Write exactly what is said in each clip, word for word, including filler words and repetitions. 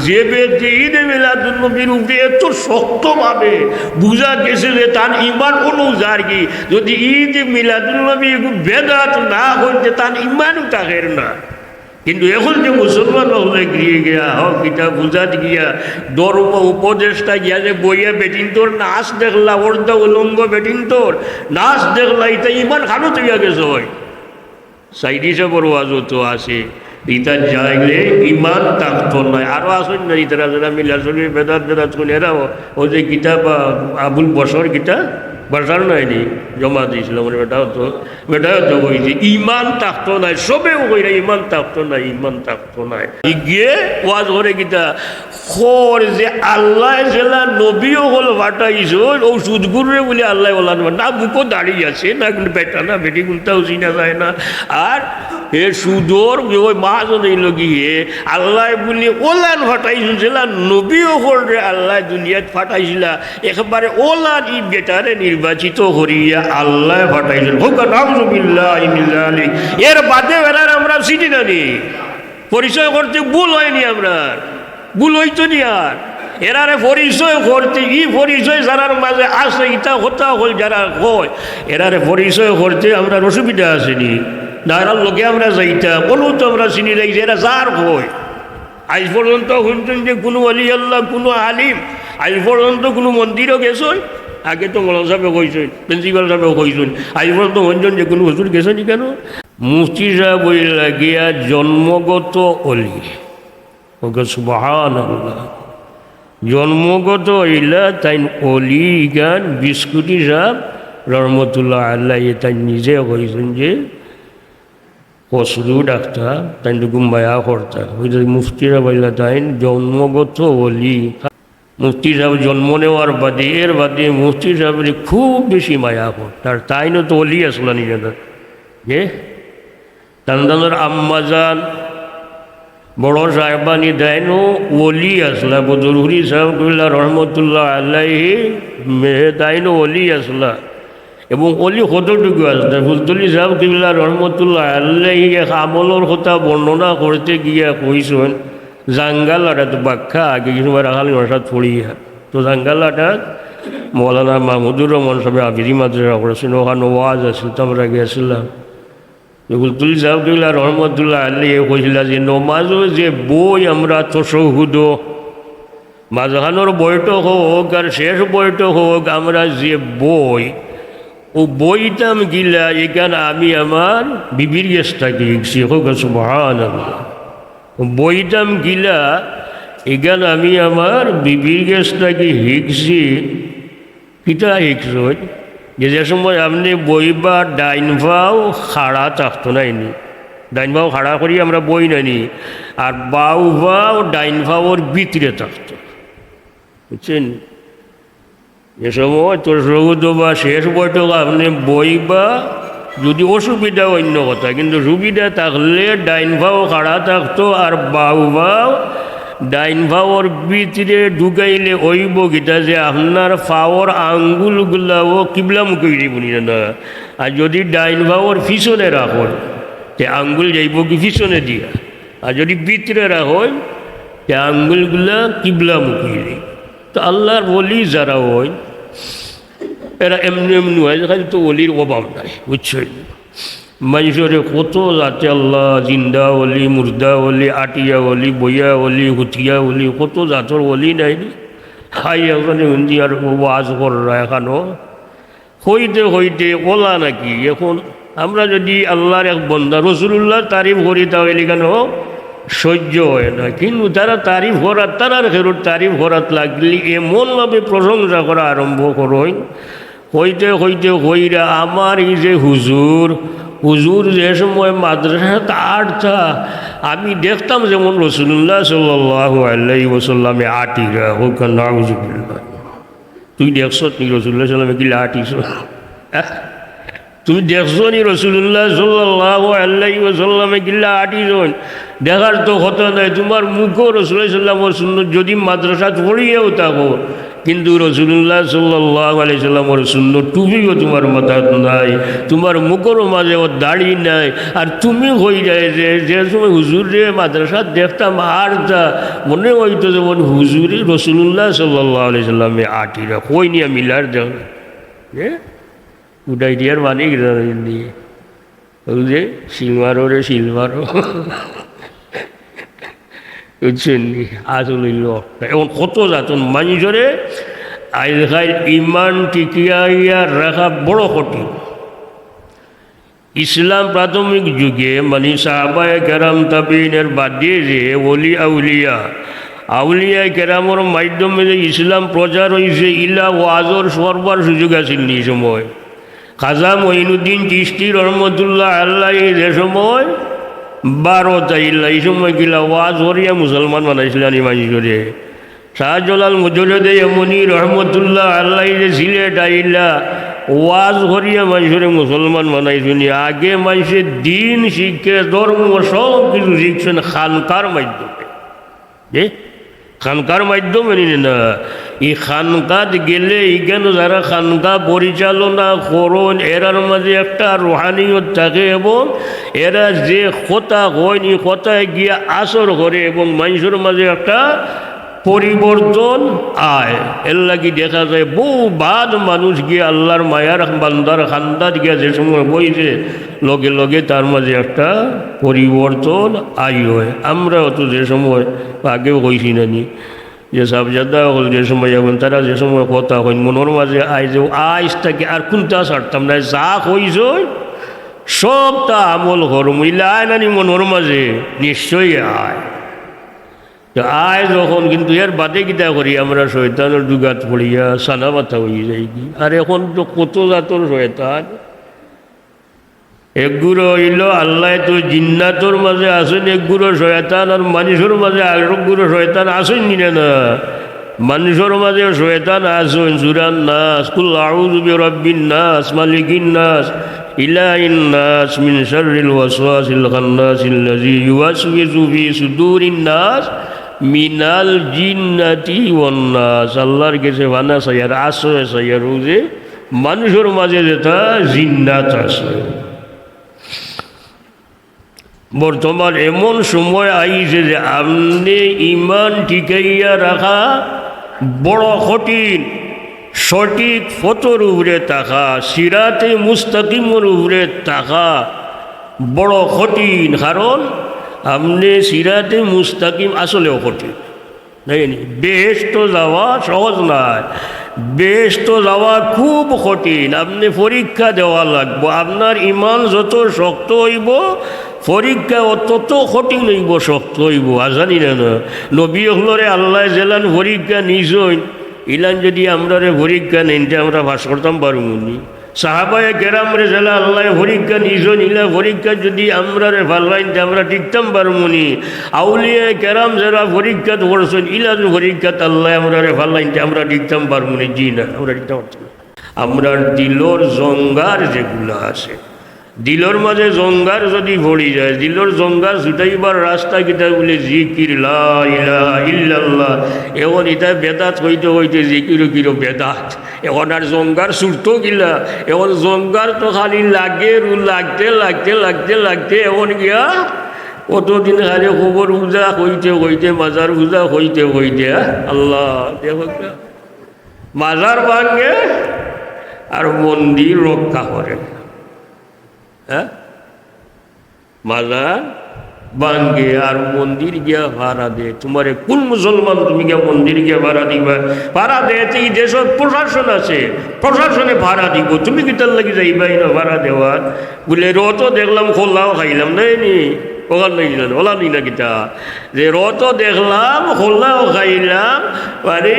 যে ব্যক্তি ঈদে মিলাদুন্নবীর উপরে এত শক্তভাবে বুঝা গেছে যে তান ইমান অনুযায়ী কি, যদি ঈদে মিলাদুন্নবী এগু বেদাত না হইতে তান ইমানও থাকের না। কিন্তু এখন যে মুসলমান হলে গিয়ে গিয়া, হক কিতা বুঝাত গিয়া, ধর্ম উপদেষ্টা গিয়া যে বইয়া বেটিন্তর নাচ দেখলা, অর্ধা উলঙ্গ বেটিন্তর নাচ দেখলা, ইতা ইমান খানো তৈয়া গেছে হয়। সাইদি সাহেবর ওয়াজও তো আছে, ইতা যাইলে ইমান থাকতো নায়। আরো আছইন না, ইতারা যারা মিলাদ শরীফ বেদাত বেদাত কোন এরাও, ও যে কিতাব, আ, আবুল বশর কিতাব, বশর নায় নি, জমাত ইসলামর বেটাও তো, বেটাও তো কইছে, ইমান থাকতো নায়, সবেও কইরা ইমান থাকতো নায়, ইমান থাকতো নায়। ইগিয়ে ওয়াজ করে কিতা, খর যে আল্লায় যেলা নবী অকল ফাটাইছইন, অউ সুদখুররে বুলে আল্লায় ওলান ফাটাইছইন। না বুকো দাড়ি আছে, না কুনু বেটা, না বেটি, কুনটাও চিনা যায় না। আর হে সুদর, ওই মহাজন অইলো গিয়ে, আল্লায় বুলে ওলান ফাটাইছইন, যেলা নবী অকলরে আল্লায় দুনিয়াত ফাটাইছিলা, একবারে ওলান ই বেটারে নির্বাচিত করিয়া আল্লায় ফাটাইছইন। হউক নাউজুবিল্লাহি মিন যালিক। এর বাদে এরার আমরা চিনি না নি। পরিচয় করতে ভুল অয়নি আমরার, ভুল অইতো নি আর। এরারে পরিচয় করতে, ই পরিচয় যারার মাঝে আছে, ইতা কথা অকল যারা কয়, এরারে পরিচয় করতে আমরার অসুবিধা আছে নি? না, এরার লগে আমরা যাইতাম, অনু তো আমরা চিনিলাই যে এরা যার কয়। আইজ পর্যন্ত হুনছইন যে কুনু ওলি আল্লাহ, কুনু আলিম, আইজ পর্যন্ত কুনু মন্দিরও গেছইন? আগে তো মৌলানা সাহেবে কইছইন, প্রিন্সিপাল সাহেবে কইছইন, আইজ পর্যন্ত হুনছইন যে কুনু হুজুর গেছইন নি কেনে? মুফতি সাহেব অইলা গিয়া জন্মগত অলি। ওকে সুবহানাল্লাহ। জন্মগত অইলা তাইন অলি, ইখান বিস্কুটি সাহেব রহমতুল্লাহ আলাইহি তাইন নিজে কইছইন যে কসরু ডাকতা, তাইন তো গুম্বায়া করতা। ওই যে মুফতি সাহেব অইলা তাইন জন্মগত অলি। মুফতি সাহেব জন্ম নেওয়ার বাদে, এর বাদে মুফতি সাহেবরে খুব বেশি মায়া করতা। আর তাইনও তো অলি আছলা নি জানো? যে তান তানর আম্মাজান বড় সাহেবানি তাইনও অলি আছলা। বদরপুরি সাহেব কিবলা রহমতুল্লাহ আলাইহি, মে-, তাইনও অলি আছলা। এবং অলি কতটুকু আছলা? ফুলতলি সাহেব কিবলা রহমতুল্লাহ আলাইহি এক আমলর কথা বর্ণনা করতে গিয়া কইছইন, জাঙ্গাল আটাত বাক্কা আগে কিছু বার আকালি ভাষাত পড়িয়া। তো জাঙ্গাল আটাত মৌলানা মাহমুদুর রহমান সাহেব আবিরি মাদ্রাসা করছইন, ওখানো ওয়াজ আছিল, তো আমরা গেছিলাম। ফুলতলি সাহেব কিবলা রহমতুল্লাহ আলাইহি কইছিলা যে নমাজো যে বই আমরা তশহুদো, মাঝখানোর বৈঠক হউক আর শেষ বৈঠক হউক, আমরা যে বই, অউ বইতাম গিলা ইখান আমি আমার বিবির গেছ থাকি হিকছি। কউক্কা সুবহানাল্লাহ। অউ বইতাম গিলা ইখান আমি আমার বিবির গেছ থাকি হিকছি। কিতা হিকছইন? যে, যে সময় আপনে বইবা ডাইন পাও খাড়া থাকতো নায় নি, ডাইন পাও খাড়া করি আমরা বই নায় নি, আর বাউ পাও ডাইন পাওর ভিতরে থাকতো, বুঝছইন? যে সময় তশহুদ বা শেষ বৈঠক আপনে বইবা, যদি অসুবিধা অইন্য কথা, কিন্তু সুবিধা থাকলে ডাইন পাও খাড়া থাকতো আর বাউ পাও ডাইন পাওর ভিতরে ঢুকাইলে অইবো কিতা যে আপনার পাওর আঙ্গুলগুলাও কিবলামুখী অইযিবো নি না? আর যদি ডাইন পাওর পিছনে রাখইন, তে আঙ্গুল যাইবো কি পিছনে দিয়া, আর যদি ভিতরে রাখইন, তে আঙ্গুলগুলা কিবলামুখী অইযিবো। তো আল্লার ওলি যারা অইন, এরা এমনে এমনে অয়, খালি তো ওলির অভাব নাই, বুঝছইন? মানষরে কত জাতে আল্লাহ, জিন্দা ওলি, মুর্দা ওলি, আটিয়া ওলি, বইয়া ওলি, হুতিয়া ওলি, কত জাতর ওলি নাই নি? হাই, এখানে হুনছি আর ওয়াজ কররা এখানো। কইতে কইতে ওলা নাকি? এখন আমরা যদি আল্লার এক বন্দা রসুলুল্লার তারিফ করি, তাইলে কেনে সইজ্য অয় না? কিন্তু তারা তারিফ করাত, তারার খেরুর তারিফ করাত লাগলি এমনভাবে প্রশংসা করা আরম্ভ করইন, কইতে কইতে কইরা, আমার ই যে হুজুর, হুজুর যে সময় মাদ্রাসাত আটতা, আমি দেখতাম যেমন রসুলুল্লাহ সাল্লাল্লাহু আলাইহি ওয়াসাল্লামে আটিরা। কউক্কা নাউজুবিল্লাহ। তুই দেখছত নি রসুলুল্লাহ সাল্লামে কিলা আটিছইন? তুমি দেখছো নি রসুলুল্লাহ সাল্লাল্লাহু আলাইহি ওয়াসাল্লামে কিলা আটিছইন? দেখার তো কথা নাই, তুমার মুখো রসুলুল্লাহ সাল্লামর সুন্নত যদি মাদ্রাসাত পড়িয়াও থাকো, কিন্তু রাসূলুল্লাহ সাল্লাল্লাহু আলাইহি সাল্লামর সুন্নত টুপিও তুমার মাথাত নাই, তুমার মুখর মাঝেও দাড়ি নাই। আর তুমি কইরায় যে, যে সময় হুজুররে মাদ্রাসাত দেখতাম আটতা, মনে অইতো যেমন হুজুরে রাসূলুল্লাহ সাল্লাল্লাহু আলাইহি সাল্লামে আটিরা। কই নিয়া মিলার দেও। এ? উঠাই দিয়ার মানে কি জানেন নি? ওই যে শিল মারো রে, শিল মারো। বুঝছইন নি? আসল অইল। এখন কত জাতন মানষরে আইজকাইল ইমান টিকিয়া রাখা বড় কঠিন। ইসলাম প্রাথমিক যুগে, মানে, সাহাবায়ে কেরাম, তাবিইনের বাদে যে ওলি আউলিয়া, আউলিয়ায়ে কেরামর মাধ্যমে যে ইসলাম প্রচার অইছে, ইলা ওয়াজর সরবার সুযোগ আছিল নি সময়। খাজা মঈনুদ্দিন চিশতি রহমতুল্লাহ আলাইহি যে সময় ভারত আইলা, ই সময় কিলা ওয়াজ করিয়া মুসলমান বানাইছিলা নি মানষরে। শাহজালাল মুজাররদে ইয়ামনি রহমতুল্লাহ আলাইহি যে সিলেট আইলা, ওয়াজ করিয়া মানষরে মুসলমান বানাইছইন নি। আগে মানষে দিন শিখে, ধর্ম সব কিছু শিখছইন খানকার মাধ্যমে। যে খানকার মাধ্যমে নি না, ই খানকাত গেলে ইখানো যারা খানকা পরিচালনা করইন, এরার মাঝে একটা রুহানিয়ত থাকে এবং এরা যে কথা কইন, ই কথায় গিয়া আসর করে এবং মানষর মাঝে একটা পরিবর্তন আয়। এর লাগি দেখা যায়, বহু বাদ মানুষ গিয়া আল্লাহর মায়ার বান্দার খান্দাত গিয়া যে সময় বইছে, লগে লগে তার মাঝে একটা পরিবর্তন আই হয়। আমরাও তো যে সময়, আগেও কইছি না নি, যে সাবজাদা অকল যে সময়, এখন তারা যে সময় কথা কইন, মনর মাঝে আয় যে আইজ থাকি আর কুন্তা ছাড়তাম না, যা কইছইন সবতা আমল করমু, ইলা আয় না নি মনর মাঝে? নিশ্চয়ই আয়। তো আয় যখন, কিন্তু এর বাদে কিতা করি আমরা? শয়তানর দুগাত পড়িয়া সানা মাথা অই যাইগি। আর এখন তো কত জাতর শয়তান। একগুলো অইল আল্লায় তো জিন্নাতর মাঝে আছইন একগুলো শয়তান, আর মানষর মাঝে আরকগুলো শয়তান আছইন নি না? মানষর মাঝে শয়তান আছইন, সূরা নাস, কুল আউযু বিরাব্বিন নাস, মালিকিন নাস, ইলাহিন নাস, মিন শাররিল ওয়াসওয়াসিল খান্নাসিল্লাযী ইউওয়াসউিসু ফী সুদুরিন নাস, মিনাল জিন্নাতি ওয়ান নাস। আল্লাহর গেছে পানা চাইয়ার, আশ্রয় চাইয়ার, অউ যে মানষর মাঝে যেটা জিন্নাত আছে। বর্তমান এমন সময় আইছে যে আপনে ইমান টিকাইয়া রাখা বড় কঠিন। সঠিক পথর উপরে থাকা, সিরাতে মুস্তাকিমর উপরে থাকা বড় কঠিন, কারণ আপনে সিরাতে মুস্তাকিম আসলেও কঠিন। নায় নি? বেহেশতো যাওয়া সহজ নায়, বেহেশতো যাওয়া খুব কঠিন। আপনে পরীক্ষা দেওয়া লাগবো। আপনার ইমান যত শক্ত অইবো, পরীক্ষা তত কঠিন অইবো, শক্ত অইবো। আজানি না না, নবী অকলরে আল্লায় যেলান পরীক্ষা নিছইন, ইলান যদি আমরারে পরীক্ষা নেইন, তে আমরা পাস করতাম পারমু নি? সাহাবায়ে কেরামরে যেলা আল্লায় পরীক্ষা নিছইন, ইলা পরীক্ষা যদি আমরারে ফালাইন, তে আমরা টিকতাম পারমু নি? আউলিয়ায়ে কেরাম যেলা পরীক্ষাত পড়ছইন, ইলা যদি পরীক্ষাত আল্লায় আমরারে ফালাইন, তে আমরা টিকতাম পারমু নি? জি না, আমরা টিকতাম পারতাম না। আমরার দিলর জঙ্গার যেগুলা আছে, দিলর মাঝে জঙ্গার যদি পড়ি যায়, দিলর জঙ্গার ছুটাইবার রাস্তা কিতা বুলে? জিকির, লা ইলাহা ইল্লাল্লাহ। এখন ইতা বেদাত কইতে কইতে জিকিরও কিরো বেদাত। এখন আর জঙ্গার ছুটতো কিলা? এখন জঙ্গার তো খালি লাগের, লাগতে, লাগতে, লাগতে, লাগতে এখন গিয়া কতদিন খালি কবর পূজা কইতে কইতে, মাজার পূজা কইতে কইতে, আল্লাহ, দেখো না। মাজার ভাঙ্গে আর মন্দির রক্ষা করে। হ্যাঁ? মাজার ভাঙ্গে আর মন্দির গিয়া পাহারা দে। তুমারে কুন মুসলমান তুমি গিয়া মন্দির গিয়া পাহারা দিবা? পাহারা দেয় তো ই দেশর প্রশাসন আছে, প্রশাসনে পাহারা দিবো। তুমি কিতার লাগি যাইবায় না পাহারা দেওয়ার? বুলে, রথও দেখলাম, কলাও খাইলাম, নায় নি? ওখান নায় নি না, ওলা নি না কিতা? যে রথও দেখলাম, কলাও খাইলাম, মানে,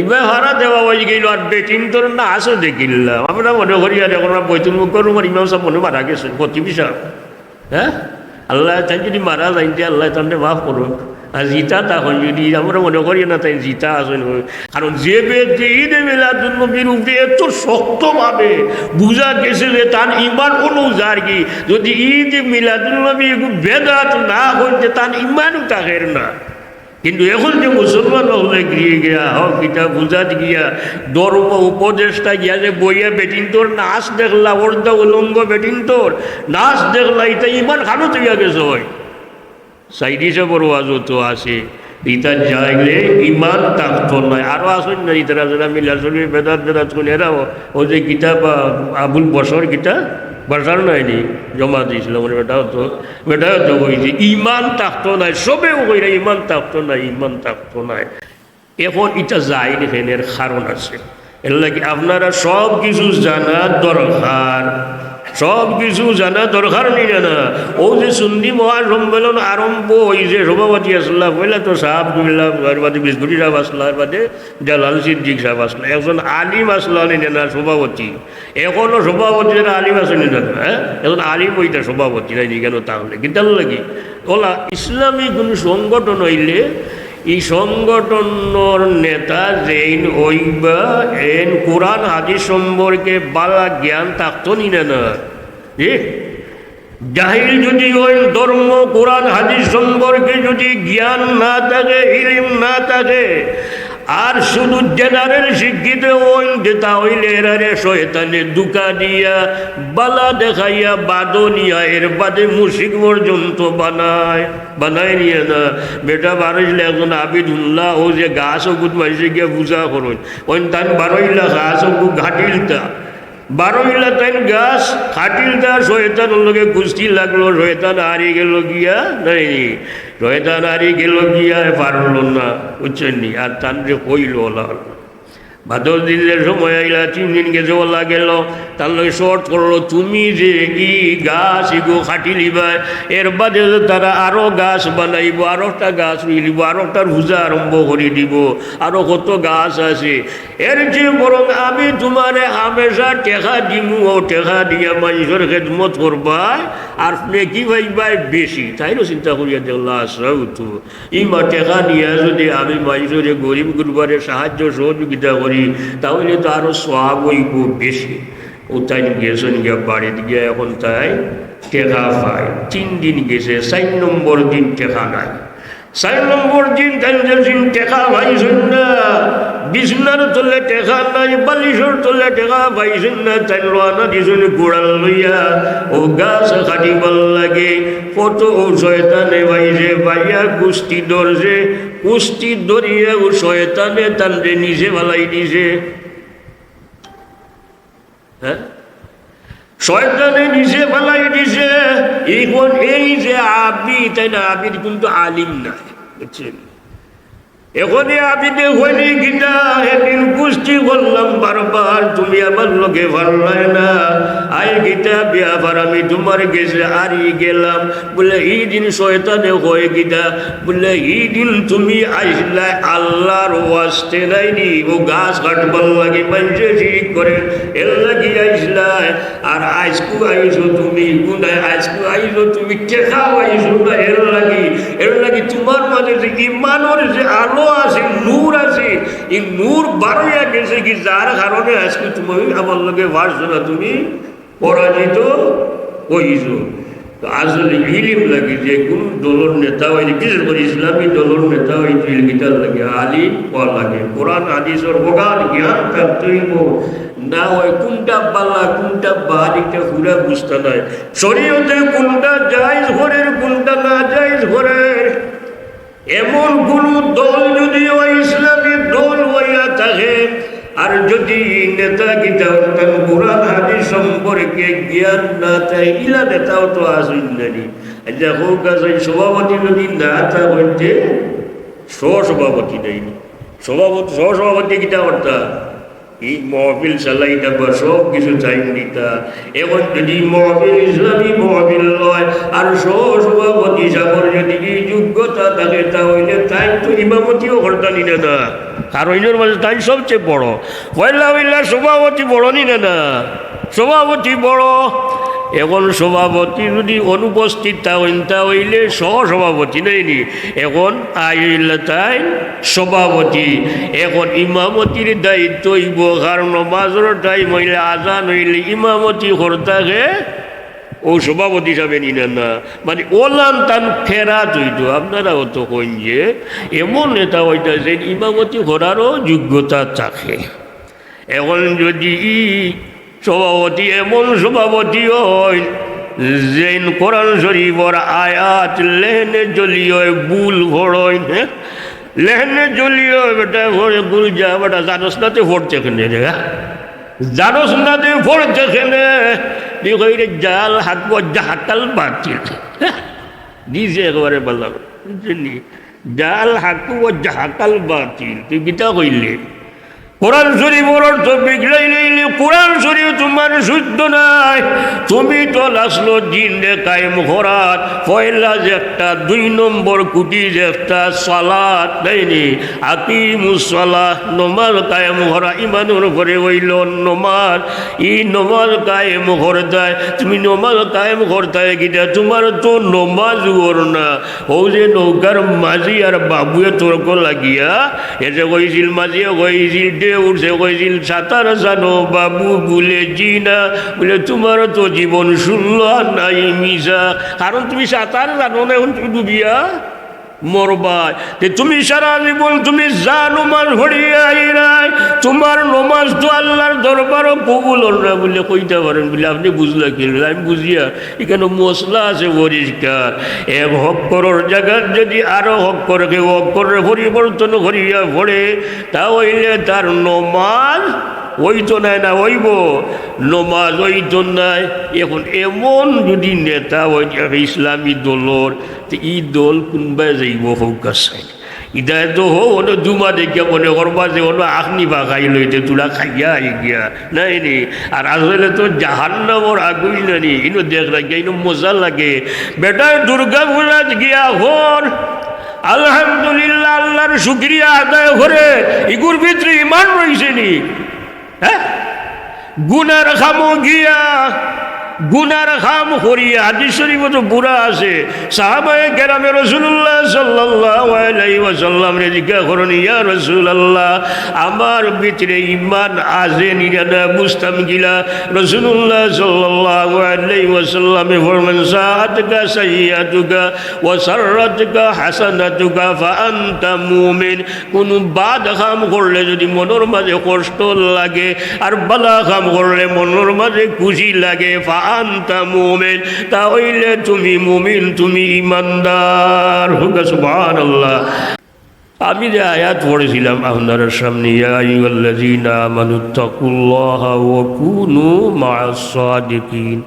ইবা পাহারা দেওয়া অই গেল, আর বেটিন্তর না আসো দেখিলাম। আমরা মনে করি, আর এখন আর বৈতুল মুকররমর ইমাম সাব মনে মারা গেছে, খতিব সাব। হ্যাঁ? আল্লায় তাইন যদি মারা যাইন, তে আল্লায় তানরে মাফ করো। আর জিতা তখন যদি আমরা মনে করি না, তাইন জিতা আছইন। কারণ যে ব্যক্তি ঈদে মিলাদুন নবীর উপরে এত শক্তভাবে বুঝা গেছে যে তান ইমান অনুযায়ী আর কি, যদি ঈদে মিলাদুন নবী এগু বেদাত না অইতে তান ইমানও থাকের না। কিন্তু এখন যে মুসলমান অকলে গিয়া গিয়া, হক, কিতা বুঝাত গিয়া, ধর্ম উপদেষ্টা গিয়া যে বইয়া বেটিন্তর নাচ দেখলা, অর্ধা উলঙ্গ বেটিন্তর নাচ দেখলা, ইতা ইমান খানো তৈয়া গেছে অয়। সাইদি সাবর ওয়াজও তো আছে, ইতা যাইলে ইমান থাকতো নায়। আরো আছইন না, ইতারা যারা মিলাদ শরীফ বেদাত বেদাত কইন, এরাও, ও যে কিতাব, আ, আবুল বশর কিতাব, বশর নায় নি, জমাত ইসলামর বেটাও তো, বেটাও তো কইছে, ইমান থাকতো নায়, সবেও কইরা ইমান থাকতো নায়, ইমান থাকতো নায়। এখন ইটা যাইর হেনের কারণ আছে। এর লাগি আপনারা সব কিছু জানা দরকার, সব কিছু জানা দরকার নি না, না? ও যে সুন্নি মহাসম্মেলন আরম্ভ অইছে, সভাপতি আছলা, পয়লা তো সাব কইলা, এর বাদে বিস্কুটি সাব আছলা, এর বাদে জালাল সিদ্দিক সাব আছলা, একজন আলিম আছলা নি না, না, সভাপতি। এখনো সভাপতি যারা আলিম আছে নি না, না, হ্যাঁ? একজন আলিম অইতা সভাপতি নায় নি কেনে তাহলে? কিতার লাগি? অলা ইসলামী কুনু সংগঠন অইলে ই সংগঠনর নেতা যেইন অইবা, এইন কোরআন হাদিস সম্পর্কে বালা জ্ঞান থাকতো নি না, না? জি? জাহিল যদি অইন, ধর্ম কোরআন হাদিস সম্পর্কে যদি জ্ঞান না থাকে, ইলিম না থাকে, আর শুধু general শিক্ষিত অইন, তে তা অইলে এরারে শয়তানে ধোঁকা দিয়া, বালা দেখাইয়া, বাদো নিয়া, এর বাদে মুশরিক পর্যন্ত বানায়। বানায় নি না? বেটা বারইছলা একজন আবিদ হুনলা, ও যে গাছ অগুত মাইনষে গিয়া পূজা করইন, অইন তাইন বারইলা গাছ অগু কাটিলতা, বারইলা তাইন গাছ কাটিলতা, শয়তানর লগে কুস্তি লাগলো, শয়তান হারি গেলো গিয়া, নায় নি? শয়তান হারি গেলো গিয়া, পারলো না, বুঝছইন নি? আর তানরে কইলো অলা। বাদর দিন যে সময় আইলা, তিন দিন গেছে, অলা গেলো, তান লগে শর্ত করলো, তুমি যে ই গাছ ইগু কাটিলিবায়, এর বাদে যে তারা আরো গাছ বানাইবো, আরো একটা গাছ রুইলিবো, আরো একটার পূজা আরম্ভ করি দিবো, আরো কত গাছ আছে, এর চেয়ে বরং আমি তুমারে হামেশা টেকা দিমু, অউ টেকা দিয়া মাইনষর খেদমত করবায়, আর নেকি পাইবায় বেশি। তাইনও চিন্তা করিয়া দেখলা, আচ্ছা, ই মা টেকা নিয়া যদি আমি মাইনষরে, গরিব গুরবারে সাহায্য সহযোগিতা করি, তা অইলে তো আরো সওয়াব অইবো বেশি। অউ তাইন গেছইন গিয়া বাড়িত গিয়া, এখন তাইন টেকা পাইন। তিন দিন গেছে, চাইর নম্বর দিন টেকা নাই। চাইর নম্বর দিন তাইন যেদিন টেকা পাইছইন না, বিছনার তলে টেকা নাই, বালিশর তলে টেকা পাইছইন না, তাইন রওয়ানা দিছইন ঘোড়া লইয়া। অউ গাছ কাটিবার লাগি। কত অউ শয়তানে পাইছে, পাইয়া কুস্তি ধরছে, কুস্তি ধরিয়া অউ শয়তানে তানরে নিচে ফালাই দিছে। হ্যাঁ? শয়তানে নিচে ফালাই দিছে। এখন এই যে আবিদ, তাইন আবিদ কিন্তু আলিম নায়, বুঝছইন? এখন এই আবিদে কইন কিতা, এদিন কুস্তি করলাম বারবার, তুমি আমার লগে পারলায় না। আইজ কিতা বেয়াপার, আমি তুমার গেছে হারি গেলাম। বুলে, ই দিন শয়তানে কয় কিতা? বুলে, ই দিন তুমি আইছলায় আল্লার ওয়াস্তে, নায় নি? অউ গাছ কাটবার লাগি, মাইনষে শিরিক করে, এর লাগি আইছলায়। আর আইজকু আইছো তুমি, কোনটায় আইজকু আইছো তুমি, টেকা পাইছো না, এর লাগি, এর লাগি তুমার মাঝে যে ইমানর যে আলো আছে, নূর আছে, ই নূর বারইয়া গেছে গি, যার কারণে আইজকু তুমি আমার লগে পারছো না, তুমি পরাজিত অইছো। তো আসলে ইলিম লাগে, যে কুনু দলর নেতা অইলে, বিশেষ করি ইসলামী দলর নেতা অইতে অইলে কিতার লাগে? আলিম অওয়া লাগে, কোরআন হাদিসর প্রগাঢ় জ্ঞান থাকতে অইবো। না অয় কুনটা বালা, কুনটা বাদ, ইটা পুরা বুঝতা নায়। শরীয়তে কুনটা জায়েজ করের, কুনটা না জায়েজ করের, এমন কুনু দল যুদি অয়, ইসলামী দল অইয়া থাকে, আর যুদি নেতা কিতা অইতাম কোরআন হাদিস সম্পর্কে জ্ঞান না থাকে, ইলা নেতাও তো আছইন না নি। আচ্ছা, কউক্কা চাইন, সভাপতি যুদি না থাকইন তে সহ-সভাপতি নায় নি। সভাপতি, সহ-সভাপতি কিতা করতা? ই মহফিল চালাইতা বা সব কিছু তাইন দিতা। এখন যুদি মহফিল ইসলামী মহফিল অয়, আর সহ-সভাপতি সাবর যুদি ই যোগ্যতা থাকে, তা অইলে তাইন তো ইমামতিও করতা নি না, না? কারণ অইনর মাঝে তাইন সবচেয়ে বড়। পয়লা পয়লা সভাপতি বড় নি না, না? সভাপতি বড়। এখন সভাপতি যুদি অনুপস্থিত থাকইন, তা অইলে সহ-সভাপতি নায় নি? এখন আইলা তাইন সভাপতি। এখন ইমামতির দায়িত্ব অইবো, কারণ নমাজর টাইম অইলে, আজান অইলে ইমামতি করতা কে? ও সভাপতি সাবে নিলেন না, মানে ওলান তান ফেরাত হইতো। আপনারা অত কইন যে এমন নেতা হইতা যে ইমামতি করারও যোগ্যতা থাকে। এখন যদি ই সভাপতি এমন সভাপতি হয়, যেন কোরআন শরীফর আয়াত লেহনে জলি হয়, ভুল পড়ইন, হ্যাঁ? লেহনে জলি হয়, বেটা, পড়ে গুল যা, বেটা, জানোস না তে পড়তে কেনে রে, হ্যাঁ? জানোস না তে পড়তে কেনে? তুই কই রে, জাল হাক ওয়া জাহাকাল বাতিল। হ্যাঁ? দিছে একেবারে বালা, বুঝছনি? জাল হাক ওয়া জাহাকাল বাতিল। তুই কিতা কইলে? কোরআন শরীফর অর্থ বিগড়াই লইলে, কোরআন শরীফ তোমার শুদ্ধ নাই। তুমি তো আসলো দিনরে কায়েম করার পয়লা যে একটা, দুই নম্বর কুটি যে একটা সালাত, তাই নি? আকিমুস সালাহ, নমাজ কায়েম করা, ইমানর উপরে অইলো নমাজ। ই নমাজ কায়েম করতায়, তুমি নমাজ কায়েম করতায় কিতা? তোমার তো নমাজ অর না। ও যে নৌকার মাঝি আর বাবুয়ে তর্ক লাগিয়া, এসে কইছিল, মাঝিয়ে কইছিল, ঢেউ উঠছে, কইছিল, "সাঁতার জানো?" বাবু বলে, "জি না।" বলে, "তোমার তো জীবন শুনল আর নাই মিশা, কারণ তুমি সাঁতার জানো না, এখন তুমি ডুবিয়া মরবায়। তে তুমি সারা জীবন তুমি যা নমাজ পড়িয়া আইরায়, তোমার নমাজ তো আল্লাহর দরবারও কবুল অর না।" বলে, "কইতা পারেন?" বলে, "আপনি বুঝলা কি?" বলে, "আমি বুঝিয়া, এখানে মশলা আছে পরিষ্কার। এক অক্ষরর জাগাত যদি আরো অক্ষর, কেউ অক্ষররে পরিবর্তন করিয়া পড়ে, তা অইলে তার নমাজ অইতো নায়, না অইবো? নমাজ অইতো নায়। এখন এমন যদি নেতা অয় এক ইসলামী দলর, তে ই দল কুনবায় যাইবো, কউক্কা চাইন?" ইতায় তো হো, অনো জুমা দেখিয়া মনে করবা যে অনো আখনি বাগাই লইতে তুলা খাইয়া আই গিয়া, নাই নি? আর আসলে তো জাহান্নামর আগুই নানি, ইনো দেখ রাখিয়া, ইনো মজা লাগে। বেটায় দুর্গা পূজাত গিয়া হর, আলহামদুলিল্লাহ, আল্লাহর শুকরিয়া আদায় করে, ইগুর ভিতরে ইমান রইছে নি? হ্যাঁ? গুনার কামো গিয়া, গুনার কাম করিয়া, হাদিস শরীফো তো পুরা আছে। সাহাবায়ে কেরামে রাসূলুল্লাহ সাল্লাল্লাহু আলাইহি ওয়াসাল্লামরে জিজ্ঞাসা করইন, "ইয়া রাসূলুল্লাহ, আমার ভিতরে ইমান আছে নি না, বুঝতাম কিলা?" রাসূলুল্লাহ সাল্লাল্লাহু আলাইহি ওয়াসাল্লামে ফরমান, "সাআতকা সাইয়্যাতুকা ওয়া সাররাতকা হাসানাতুকা ফা আনতা মুমিন।" কুনু বাদ কাম করলে যদি মনর মাঝে কষ্ট লাগে আর বালা কাম করলে মনর মাঝে খুশি লাগে, ফা আনতা মুমিন, তা অইলে তুমি মুমিন, তুমি ইমানদার। কউক্কা সুবহানাল্লাহ। আমি যে আয়াত পড়ছিলাম আপনারার সামনে, ইয়া আইয়ুহাল্লাযীনা আমানুত্তাকুল্লাহা ওয়া কুনু মাআস সাদিকিন।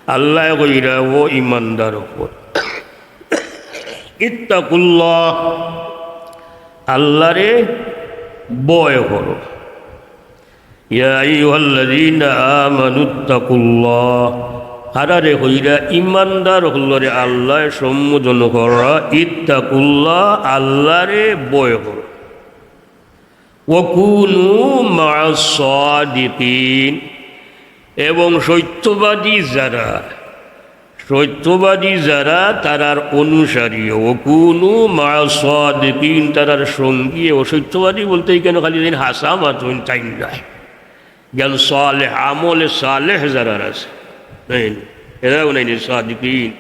আল্লায় কইরা, ও ইমানদার অকল, ইত্তাকুল্লাহ, আল্লাহরে ভয় করো। ইয়া আইয়ুহাল্লাযীনা আমানুত্তাকুল্লাহ, কারারে কইরা? ইমানদার অকলরে আল্লায় সম্বোধন করা। ইত্তাকুল্লাহ, আল্লাহরে ভয় করো। ওয়া কুনু মাআস সাদিকিন, এবং সত্যবাদী যারা, সত্যবাদী যারা, তারার অনুসারী। ওয়া কুনু মাআস সাদিকিন, তারার সঙ্গী। ও সত্যবাদী বলতে এখানে খালি যেন হাছা মাতইন তাইন নায়, যেন সালেহ, আমলে সালেহ যারার আছে, নাই, এরাও নাই সাদিকিন।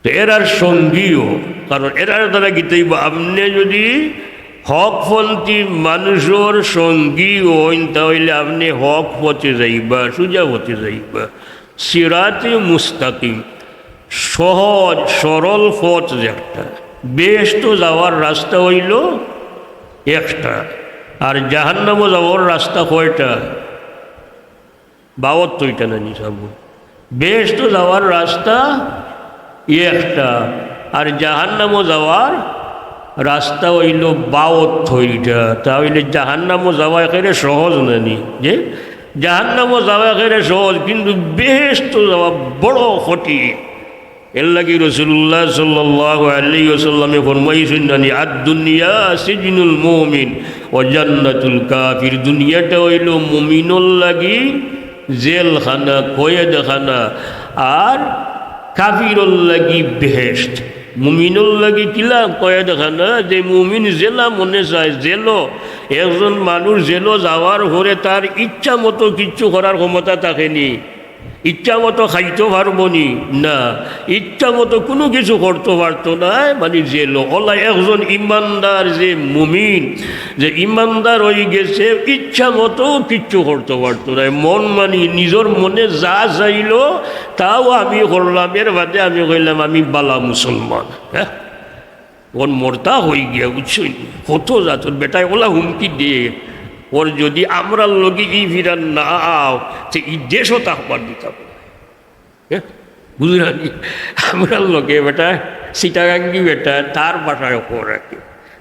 তো এরার সঙ্গীও, কারণ এরার দ্বারা কিতা অইবো? আপনে যদি হকপন্থী মানুষর সঙ্গী অইন, তা অইলে আপনে হক পথে যাইবা, সুজা পথে যাইবা। সিরাতে মুস্তাকিম, সহজ সরল পথ যে একটা। বেহেস্তো যাওয়ার রাস্তা অইলো একটা, আর জাহান্নামো যাওয়ার রাস্তা কয়টা? বাওয়াত্তইরটা নানি সাব? বেহেস্তো যাওয়ার রাস্তা একটা, আর জাহান্নামো যাওয়ার রাস্তা অইলো বাওয়াত্তইরটা। তা অইলে জাহান্নামো যাওয়া একেবারে সহজ নানি? যে জাহান্নামো যাওয়া একেবারে সহজ, কিন্তু বেহেস্তো যাওয়া বড় কঠিন। এরলাগি রাসূলুল্লাহ সাল্লাল্লাহু আলাইহি ওয়াসাল্লামে ফরমাইছইন নানি, "আদ-দুনিয়া সিজনুল মুমিন ওয়া জান্নাতুল কাফির।" দুনিয়াটা অইলো মুমিনর লাগি জেলখানা, কয়েদখানা, আর কাফিরর লাগি বেহেস্ত। মুমিনর লাগি কিলা কয়েদখানা? যে মুমিন জেলা মনে চায় জেলো। একজন মানুষ জেলো যাওয়ার পরে তার ইচ্ছা মতো কিচ্ছু করার ক্ষমতা থাকে নি। ইচ্ছা মতো খাইতো পারবো নি? না। ইচ্ছা মতো কুনু কিছু করতো পারতো নায়, মানে জেলো। অলা একজন ইমানদার যে মুমিন, যে ইমানদার অইগেছে, ইচ্ছা মতো কিচ্ছু করতো পারতো নায়। মন মানি নিজর মনে যা চাইলো, তাও আমি করলাম, এর বাদে আমি কইলাম আমি বালা মুসলমান। হ্যাঁ, অখন মর্তা অইগিয়া, বুঝছো নি? কত জাতর বেটায় অলা হুমকি দে, অর যদি আমরার লগে ই ফিরার না আও, তে ই দেশও থাকবার দিতাম না। হ্যাঁ? বুঝলা নি? আমরার লগে বেটা, চিটাগাঙ্গি বেটা, তার ভাষায় কর আর কি।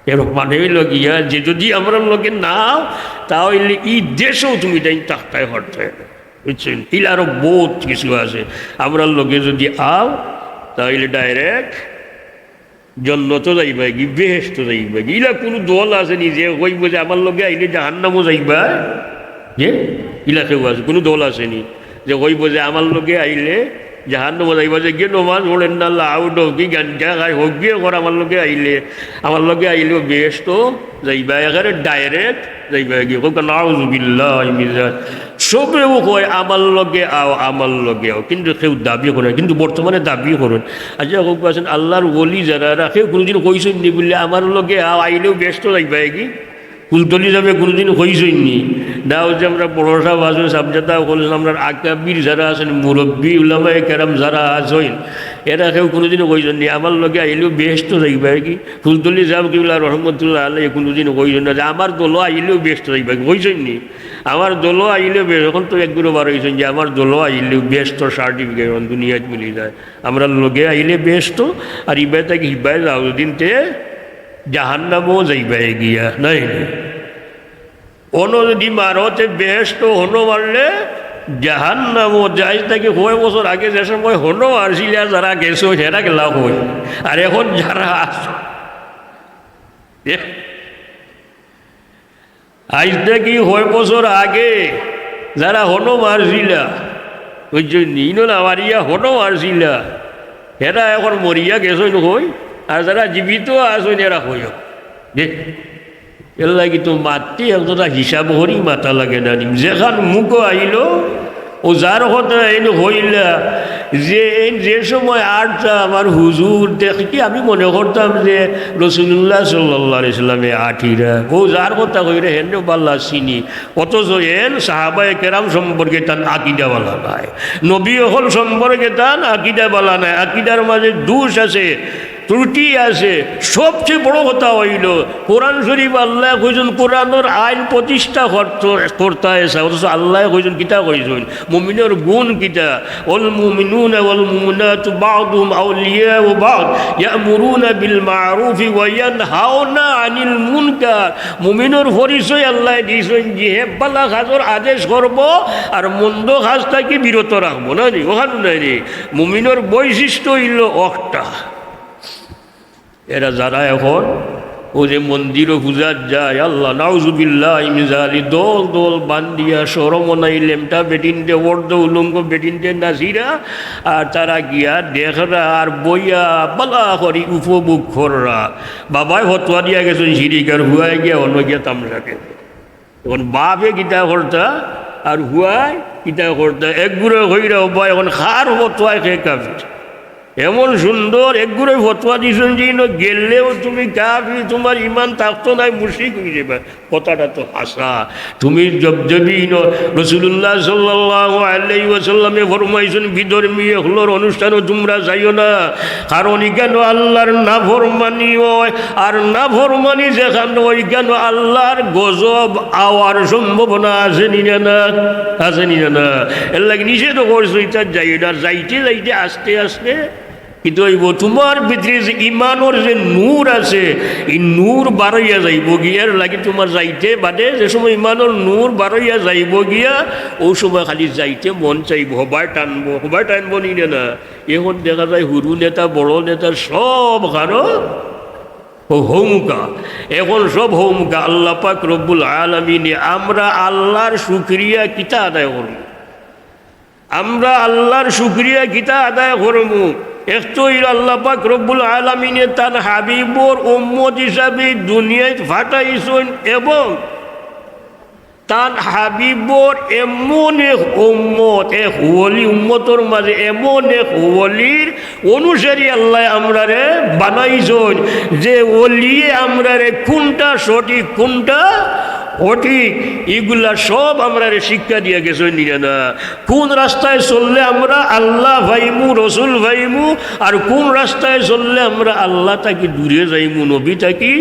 এর মানে অইলো গিয়া যে যদি আমরার লগে না আও, তা অইলে ই দেশও তুমি তাইন থাকতায় পারতায় না। বুঝছো নি? ইলা আরো বউত কিছু আছে। আমরার লগে যদি আও, তা অইলে direct জন্নতো যাইবায়গি, বেহেশতো যাইবায়গি। ইলা কুনু দল আছে নি যে কইবো যে আমার লগে আইলে জাহান্নামো যাইবায়? যে ইলা কেউ আছে? কুনু দল আছে নি যে কইবো যে আমার লগে আইলে জাহান্নামো যাইবায়? যে গিয়ে নমাজ পড়ের না, লাউ ডকি, গাঞ্জা খায়, হক বিয়ে কর, আমার লগে আইলে, আমার লগে আইলেও বেহেশতো যাইবায়, একেবারে direct যাইবায়গি। কউক্কা, নাউজুবিল্লাহি মিন জালিক। সবেউ কয়, "আমার লগে আও, আমার লগে আও," কিন্তু কেউ দাবি করে না, কিন্তু বর্তমানে দাবি করইন। আচ্ছা, কউক্কা আছেন, আল্লার ওলি যারা, এরা কেউ কুনুদিন কইছইন নি বুলে, "আমার লগে আও, আইলেও বেহেশতো যাইবায়গি"? ফুলতলি সাবে কুনুদিন কইছইন নি? না, অউ যে আমরার বড় সাব আছইন, সাবজাদা অকল, আমরার আকাবির যারা আছইন, মুরব্বি উলামায়ে কেরাম যারা আছইন, এরা কেউ কুনুদিন কইছইন নি, "আমার লগে আইলেও বেহেশতো যাইবায়গি"? ফুলতলি সাব কিবলা রহমতুল্লাহ আলাইহি কুনুদিন কইছইন না যে, "আমার দলো আইলেও বেহেশতো যাইবায়গি"? কইছইন নি? "আমার দলো আইলেও বেহেশতো।" অখন তো একগুরে বার অইছইন যে, "আমার দলো আইলেও বেহেশতর certificate অখন দুনিয়াত মিলি যায়, আমরার লগে আইলে বেহেশতো, আর ইবায় থাকি হিবায় যাও, দুদিন তে জাহান্নামো যাইবায়গিয়া, নায় নি?" অনো যদি মারো তে বেহেশতো, হনো মারলে জাহান্নামো। আইজ থাকি কয় বছর আগে যে সময় হনো মারছিলা, আর যারা গেছো, হেরা গেলা কই? আর অখন যারা আছো, এ, আইজ থাকি কয় বছর আগে যারা হনো মারছিলা, বুঝছো নি? ইনো না মারিয়া হনো মারছিলা, হেরা অখন মরিয়া গেছইন কই? আর যারা জীবিত আছইন, এরা কই? দে, এর লাগি তো মাততে একজরা হিসাব করি মাতা লাগে না নি? যেখান মুখো আইলো, অউ যার কথা এইন কইলা, যে এইন যে সময় আটতাম আর হুজুর দেখি, আমি মনে করতাম যে রাসুলুল্লাহ সাল্লাল্লাহু আলাইহি ওয়াসাল্লামে আটিরা। অউ যার কথা কইরা, হেনরে বালা চিনি। অথচ এইন সাহাবায়ে কেরাম সম্পর্কে তান আকিদা বালা নায়, নবী অকল সম্পর্কে তান আকিদা বালা নায়। আকিদার মাঝে দুষ আছে, ত্রুটি আছে। সবচেয়ে বড় কথা অইলো, কোরআন শরীফ আল্লায় কইছইন, কোরআনর আইন প্রতিষ্ঠা করত-, করতা এসা, অথচ আল্লায় কইছইন, কিতা কইছইন? মুমিনর গুণ কিতা? "ওয়াল মুমিনুনা ওয়াল মুমিনাতু বা'দুহুম আউলিয়াউ বা'দ, ইয়া'মুরুনা বিল মা'রুফি ওয়া ইয়ানহাউনা আনিল মুনকার।" মুমিনর পরিচয় আল্লায় দিছইন যে হে বালা কাজর আদেশ করবো আর মন্দ কাজ থাকি বিরত রাখবো, না নি? অখান নায় নি? মুমিনর বৈশিষ্ট্য অইলো অখটা। এরা যারা অখন অউ যে মন্দিরো পূজাত যায়, আল্লাহ, নাউজুবিল্লাহি মিন জালিক, দল দল বান্ধিয়া, শরমও নাই, লেংটা বেটিন্তে, অর্ধ উলঙ্গ বেটিন্তে নাচিরা, আর তারা গিয়া দেখরা আর বইয়া বালা করি উপভোগ কররা। বাবায় ফতোয়া দিয়া গেছইন শিরিক, আর হুয়ায় গিয়া অনো গিয়া তামশা খেলে। অখন বাপে কিতা করতা আর হুয়ায় কিতা করতা, একগুরে কইরা, "ও ভাই, অখন কার ফতোয়ায় কে কাফির?" এমন সুন্দর একগুরে ফতোয়া দিছইন যে, "ইনো গেলেও তুমি কাফির, তুমার ইমান থাকতো নায়, মুশরিক অইযাইবা।" কথাটা তো হাছা। তুমি জব-, যদি ইনো রাসুলুল্লাহ সাল্লাল্লাহু আলাইহি ওয়াসাল্লামে ফরমাইছইন, "বিধর্মী অকলর অনুষ্ঠানো তুমরা যাইও না, কারণ ইখানো আল্লার নাফরমানি অয়।" আর নাফরমানি যেখান অইখান আল্লার গজব আওয়ার সম্ভাবনা আছে নি না, না? আছে নি না, না? এর লাগি নিষেধ করছে, ইতা যাইও না। আর যাইতে যাইতে আস্তে আস্তে কিতা অইবো? তুমার ভিতরে যে ইমানর যে নূর আছে, ই নূর বারইয়া যাইবো গিয়া। এর লাগি তুমার যাইতে বাদে যে সময় ইমানর নূর বারইয়া যাইবো গিয়া, অউ সময় খালি যাইতে মন চাইবো, হবায় টানবো, হবায় টানবো নি না, না? অখন দেখা যায় হুরু নেতা, বড় নেতা সব কারো অউ হউমুকা, অখন সব হউমুকা। আল্লাহ পাক রব্বুল আলামিনে, আমরা আল্লার শুকরিয়া কিতা আদায় করমু? আমরা আল্লার শুকরিয়া কিতা আদায় করমু? এক তো অইলো আল্লাহ পাক রব্বুল আলামিনে তান হাবিবর উম্মত হিসাবে দুনিয়াত পাঠাইছইন এবং তান হাবিবর এমন এক উম্মত, এক ওলি, উম্মতর মাঝে এমন এক ওলির অনুসারী আল্লায় আমরারে বানাইছইন, যে ওলিয়ে আমরারে কুনটা সঠিক, কুনটা অঠিক, ইগুলা সব আমরারে শিক্ষা দিয়া গেছইন, নি না? কুন রাস্তায় চললে আমরা আল্লাহ পাইমু, রসুল পাইমু, আর কুন রাস্তায় চললে আমরা আল্লাহ থাকি দূরে যাইমু, নবী থাকি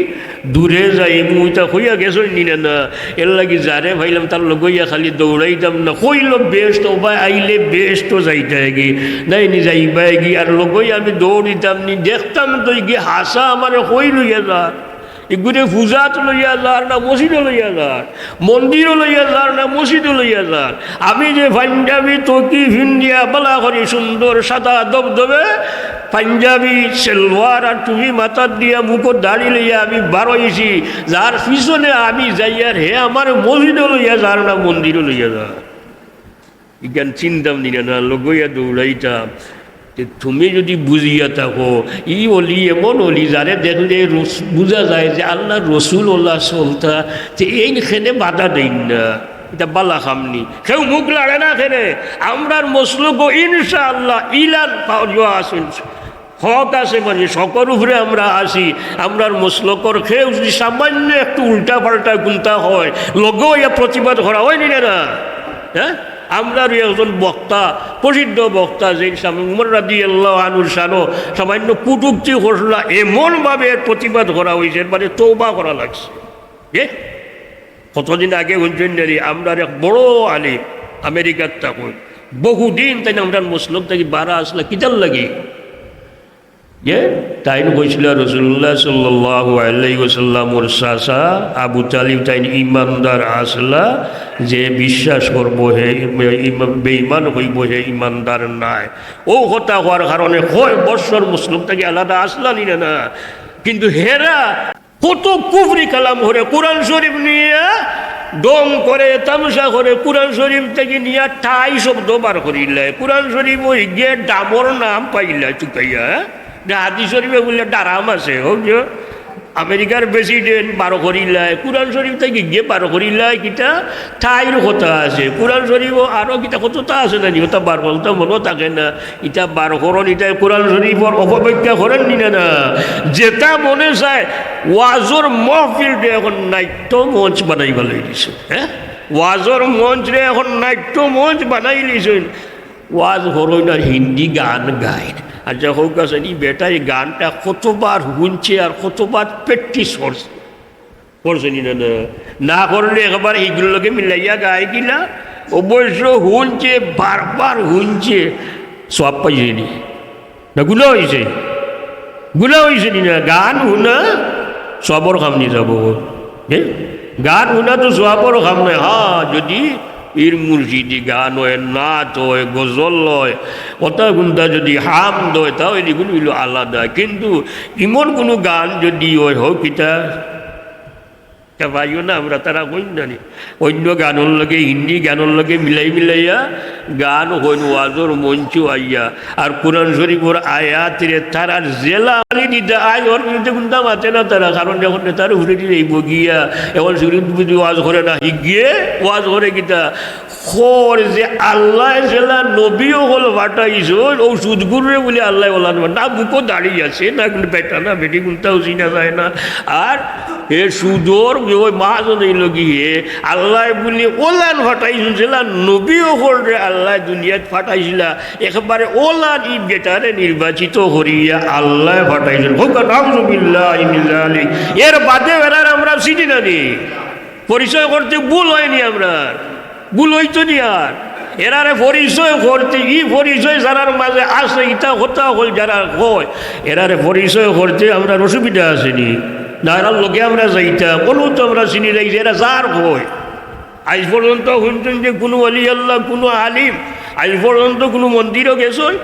দূরে যাইমু, ইতা কইয়া গেছইন, নি না? এর লাগি যারে পাইলাম তার লগইয়া খালি দৌড়াইতাম না, কইলো বেহেস্তো, ওবায় আইলে বেহেস্তো যাইতায়গি, নাইনি যাইবায়গি, আর লগইয়া আমি দৌড় দিতাম নি, দেখতাম তো ইগি হাছা আমারে কই লইয়া যার। ইগুরে পূজাত লইয়া যার না মসজিদো লইয়া যার, মন্দিরো লইয়া যার না মসজিদো লইয়া যার। আমি যে পাঞ্জাবি টুপি ফিন্দিয়া বালা করি সুন্দর সাদা দবদবে পাঞ্জাবি, সেলওয়ার আর টুপি মাথাত দিয়া মুখো দাড়ি লইয়া আমি বারইছি, যার পিছনে আমি যাইয়ার হে আমারে মসজিদো লইয়া যার না মন্দিরো লইয়া যার। ইখান চিনতাম নি না, লগইয়া দৌড়াইতাম। তে তুমি যুদি বুঝিয়া থাকো, ই ওলি এমন ওলি, যারে দেখলে রস-, বুঝা যায় যে আল্লার রসুল ওলা চলতা, তে এইন কেনে বাধা দেইন না, ইটা বালা কাম নি। কেউ মুখ লাড়ে না কেনে, আমরার মসলকো ইনশাআল্লাহ ইলান পাওয়া আছে। হক আছে, মানে হকর উপরে আমরা আছি। আমরার মসলকর কেউ যুদি সামান্য একটু উল্টা পাল্টা কুন্তা কয়, লগে অইয়া প্রতিবাদ করা অয় নি না? হ্যাঁ, আমরারউ একজন বক্তা, প্রসিদ্ধ বক্তা, যে সাম-, উমর রাদিয়াল্লাহু আনহুর শানো সামান্য কটূক্তি করলা, এমন ভাবে এর প্রতিবাদ করা অইছে, এর মানে তওবা করা লাগছে। এ? কতদিন আগে হুনছইন না নি, আমরার এক বড় আলিম আমেরিকাত থাকইন, বহুদিন তাইন আমরার মসলক থাকি বারা আছলা, কিতার লাগি? যে তাইন কইছলা রাসুলুল্লাহ সাল্লাল্লাহু আলাইহি ওয়াসাল্লামর চাচা আবু তালিব তাইন ইমানদার আছলা, যে বিশ্বাস করবো হে ইমা-, বেইমান অইবো হে ইমানদার নায়। অউ কথা কওয়ার কারণে কয় বছর মসলক থাকি আলাদা আছলা নি না? কিন্তু হেরা কত কুফরি কালাম করে, কুরআন শরিফ নিয়া ঢং করে, তামশা করে, কুরআন শরিফ থাকি নিয়া ঠাই শব্দ বার করিলায়। কুরআন শরিফো ইগিয়ে ডামর নাম পাইলায় চুকাইয়া, হ্যাঁ? যে হাদিস শরিফো বুলে ডারাম আছে, অউ যে আমেরিকার প্রেসিডেন্ট বার করিলায়, কুরআন শরিফ থাকি ইগিয়ে বার করিলায় কিতা ঠাইর কথা আছে। কুরআন শরিফো আরো কিতা কততা আছে না নি, অতা বার করতাম মনো থাকে না। ইতা বার করইন, ইতায় কুরআন শরিফর অপব্যাখ্যা করইন নি না? যেটা মনে চায়, ওয়াজর মহফিলরে এখন নাট্য মঞ্চ বানাইবা লই দিছে, হ্যাঁ? ওয়াজর মঞ্চরে এখন নাট্য মঞ্চ বানাইলিছইন। ওয়াজ করইন আর হিন্দি গান গাইন। আচ্ছা, কউক্কা ছাইন, ই বেটায় ই গানটা কতবার হুনছে আর কতবার practice করছে? করছে নি না? না, না করলে একবার ইগুর লগে মিলাইয়া গায় কিলা? অবশ্য হুনছে, বারবার হুনছে, সওয়াব পাইছে নি? না গুনা অইছে? গুনা অইছে নি না? গান হুনা সওয়াবর কাম নি যাবো? এ? গান হুনা তো সওয়াবর কাম নায়। হ্যাঁ, যুদি পীর মুর্শিদি গান অয়, নাত অয়, গজল অয়, অতা কুন্তা যুদি হামদ অয়, তাও ইগুন অইলো আলাদা। কিন্তু ইমন কুনু গান যুদি অয়, হউক কিতা, তা পাইও না আমরা, তারা কইন না নি। অইন্য গানর লগে, হিন্দি গানর লগে মিলাই মিলাইয়া গান কইন ওয়াজর মঞ্চো আইয়া। আর কুরআন শরিফর আয়াতরে তারার জেলা মারি দিতা, আইজ অর বিরুদ্ধে কুন্তা মাতে না তারা, কারণ এখন নেতার উপরে দিয়া যাইবো গিয়া, এখন সিউড়িত বুঝি ওয়াজ করে না, হিগিয়ে ওয়াজ করে কিতা? কর যে আল্লায় যেলা নবী অকল পাঠাইছইন, অউ সুদখুররে বুলে আল্লায় অলান, না বুকো দাড়ি আছে, না কুনু বেটা না বেটি কুন্তাউ চিনা যায় না। আর হে সুদর যে অউ মাহাজন অইলো গিয়ে, আল্লায় বুলে অলান পাঠাইছইন, যেলা নবী অকলরে আল্লায় দুনিয়াত পাঠাইছিলা, একবারে অলান ই বেটারে নির্বাচিত করিয়া আল্লায় পাঠাইছইন। কউক্কা নাউজুবিল্লাহি মিন যালিক। এর বাদে এরারে আমরা চিনি না নি। পরিচয় করতে ভুল অয়নি আমরার? ভুল অইতো নি আর। এরারে পরিচয় করতে, ই পরিচয় যারার মাঝে আছে, ইতা কথা অকল যারা কয়, এরারে পরিচয় করতে আমরার অসুবিধা আছে নি? না, এরার লগে আমরা যাইতাম, অনু তো আমরা চিনিলাই যে এরা যার কয়। আইজ পর্যন্ত হুনছইন যে কুনু ওলি আল্লাহ, কুনু আলিম, আইজ পর্যন্ত কুনু মন্দিরো গেছইন?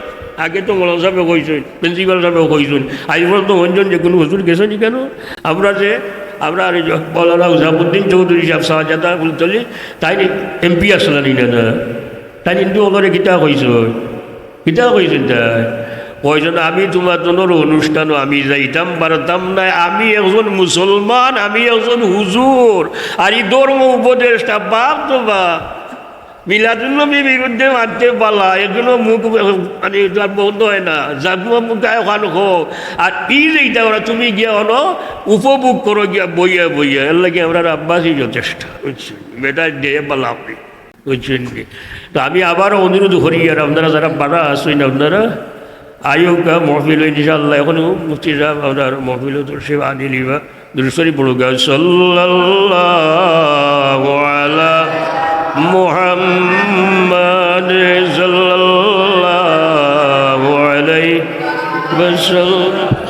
আগে তো মৌলানা সাবে কইছইন, প্রিন্সিপাল সাবে কইছইন, আইজ পর্যন্ত হুনছইন যে কুনু হুজুর গেছইন কেনে? আমরা যে, আমরা আর এই যে মৌলানা উজাবুদ্দিন চৌধুরী সাব, শাহজাদা ফুলতলি, তাইন এমপি আছলা নি না? তাইন হিন্দু অকলরে কিতা কইছইন? কিতা কইছইন তাইন? কয়জন, "আমি তুমার তনর অনুষ্ঠানো আমি যাইতাম পারতাম না, আমি একজন মুসলমান, আমি একজন হুজুর, আর ই ধর্ম উপদেষ্টা।" বাপ তো বাপ, মিলাদুন্নবীর বিরুদ্ধে মাততে বালা, একজনও মুখ, মানে, তার বন্ধ অয় না, যার মুখ গায়ে খান হোক, আর ই যেইটা ওরা তুমি গিয়া অনো উপভোগ করো গিয়া বইয়া বইয়া, এর লাগি আমরার আব্বাসই যথেষ্ট, বুঝছেন? বেটা যে বালা আপনি। বুঝছেন নি? তো আমি আবার অনুরোধ করি, আর আপনারা যারা বারা আছইন, আপনারা আইউক্কা মহফিল, ইনশাআল্লাহ। এখন মুফতি সাহেব আপনার মহফিল তশরিফ আনিলিবা, দুরূদ শরিফ পড়ুক্কা। সাল্লাল্লাহু আলা মুহাম্মাদ, সাল্লাল্লাহু আলাইহি ওয়াসাল্লাম।